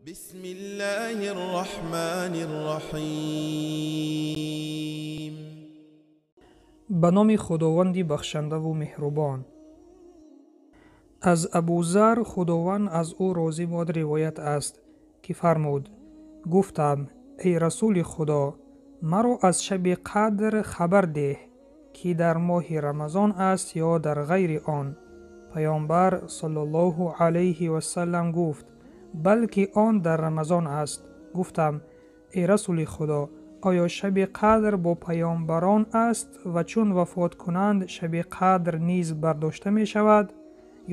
بسم الله الرحمن الرحیم. Ба номи Худованди бахшандаву меҳрубон. Аз Абузар, Худованд аз ӯ розӣ бод, ривоят аст, ки фармуд: гуфтам: эй Расули Худо, маро аз шаби қадр хабар деҳ, ки дар моҳи Рамазон аст ё дар ғайри он. Паёмбар саллаллоҳу алайҳи васаллам гуфт: балки он дар Рамазон аст. Гуфтам: эй Расули Худо, оё шаби қадр бо паёмбарон аст ва чун вафот кунанд, шаби қадр низ бардошта мешавад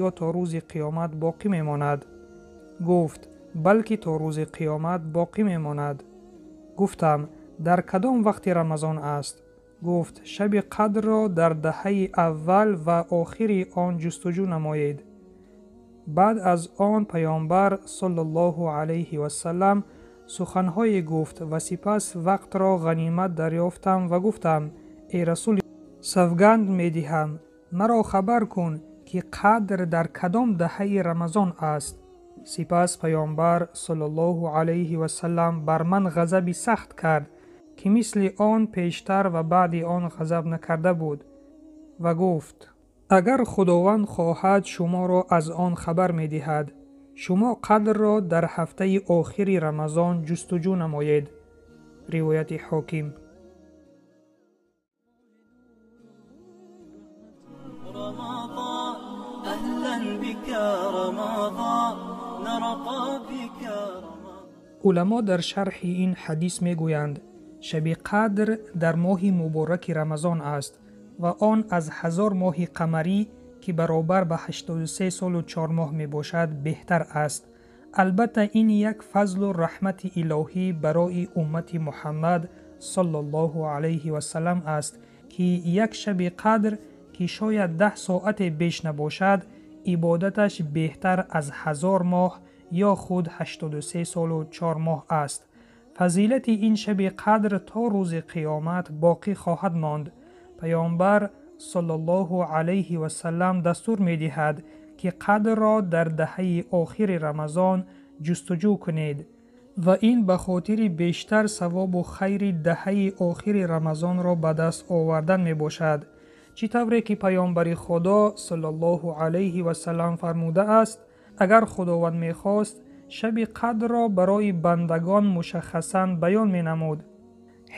ё то рӯзи қиёмат боқӣ мемонад? Гуфт: балки то рӯзи қиёмат боқӣ мемонад. Гуфтам: дар кадом вақти Рамазон аст? Гуфт: шаби қадрро дар даҳаи аввал ва охири он ҷустуҷӯ намоед. Баъд аз он паёмбар саллаллоҳу алайҳи вассалам суханҳое гуфт ва сипас вақтро ғанимат дарёфтам ва гуфтам: эй Расули, савганд медиҳам, маро хабар кун, ки қадр дар кадом даҳаи Рамазон аст. Сипас паёмбар саллаллоҳу алайҳи вассалам бар ман ғазаби сахт кард, ки мисли он пештар ва баъди он ғазаб накарда буд, ва гуфт: агар Худованд хоҳад, шуморо аз он хабар медиҳад. Шумо қадрро дар ҳафтаи охири Рамазон ҷустуҷӯ намоед. Ривояти Ҳоким. رمضان أهلا بك رمضان نرقى بك رمضان. Уламо дар шарҳи ин ҳадис мегӯянд: шаби қадр дар моҳи мубораки Рамазон аст ва он аз 1000 моҳи қамарӣ, ки баробар ба 83 солу 4 моҳ мебошад, беҳтар аст. Албатта, ин як фазлу раҳмати илоҳӣ барои уммати Муҳаммад саллаллоҳу алайҳи вассалам аст, ки як шаби қадр, ки шояд 10 соате беш набошад, ибодаташ беҳтар аз 1000 моҳ ё худ 83 солу 4 моҳ аст. Фазилати ин шаби қадр то рӯзи қиёмат боқӣ хоҳад монд. Паёмбар саллаллоҳу алайҳи вассалам дастур медиҳад, ки қадрро дар даҳаи охири Рамазон ҷустуҷӯ кунед ва ин ба хотири бештар савобу хайри даҳаи охири Рамазонро ба даст овардан мебошад. Чӣ тавре ки паёмбари Худо саллаллоҳу алайҳи вассалам фармудааст: агар Худованд мехост, шаби қадрро барои бандагон мушаххасан баён менамуд.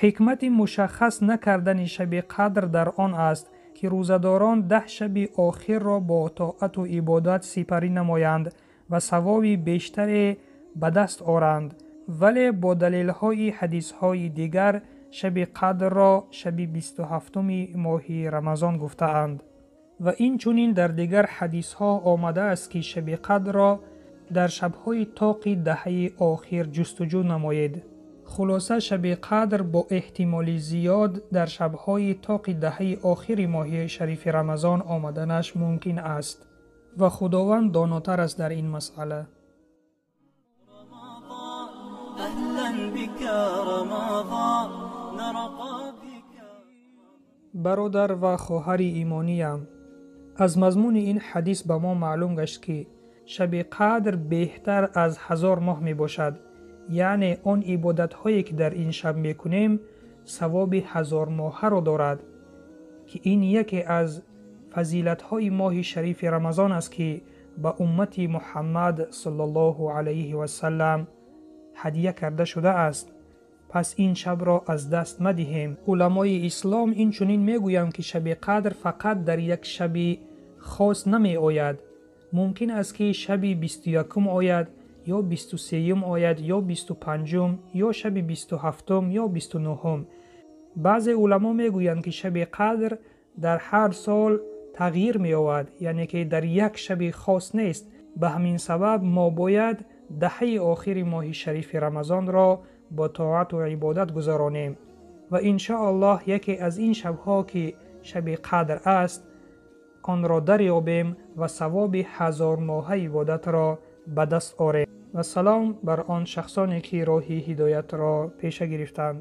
Ҳикмати мушаххас накардани шаби қадр дар он аст, ки рӯзадорон 10 шаби охирро бо тоату ибодат сипарӣ намоянд ва савоби бештаре ба даст оранд. Вале бо далелҳои ҳадисҳои дигар шаби қадрро шаби 27-уми моҳи Рамазон гуфтаанд. Ва инчунин дар дигар ҳадисҳо омадааст, ки шаби қадрро дар шабҳои тоқи даҳаи охир ҷустуҷӯ намоед. Хулоса, шаби қадр бо эҳтимоли зиёд дар шабҳои тоқи даҳаи охири моҳи шарифи Рамазон омаданаш мумкин аст ва Худованд донотар аст дар ин масъала. رمضان أهلا بك رمضان نرقى بك. Бародар ва хоҳари имониям, аз мазмуни ин ҳадис ба мо маълум гашт, ки шаби қадр беҳтар аз 1000 моҳ мебошад. Яъне он ибодатҳое, ки дар ин шаб мекунем, савоби ҳазормоҳаро дорад, ки ин яке аз фазилатҳои моҳи шарифи Рамазон аст, ки ба уммати Муҳаммад саллаллоҳу алайҳи вассалам ҳадия карда шудааст. Пас ин шабро аз даст мадиҳем. Уламои ислом инчунин мегӯянд, ки шаби қадр фақат дар як шаби хос намеояд. Мумкин аст, ки шаби 21-ум ояд ё 23-юм ояд ё 25-ум ё шаби 27-ум ё 29-ум. Баъзе уламо мегӯянд, ки шаби қадр дар ҳар сол тағйир меёбад, яъне ки дар як шаби хос нест. Ба ҳамин сабаб мо бояд даҳаи охири моҳи шарифи Рамазонро бо тоату ибодат гузаронем ва иншоаллоҳ яке аз ин шабҳо, ки шаби қадр аст, онро дарёбем ва савоби ҳазормоҳа ибодатро ба даст орем. Ва салом бар он шахсоне, ки роҳи ҳидоятро пеша гирифтанд.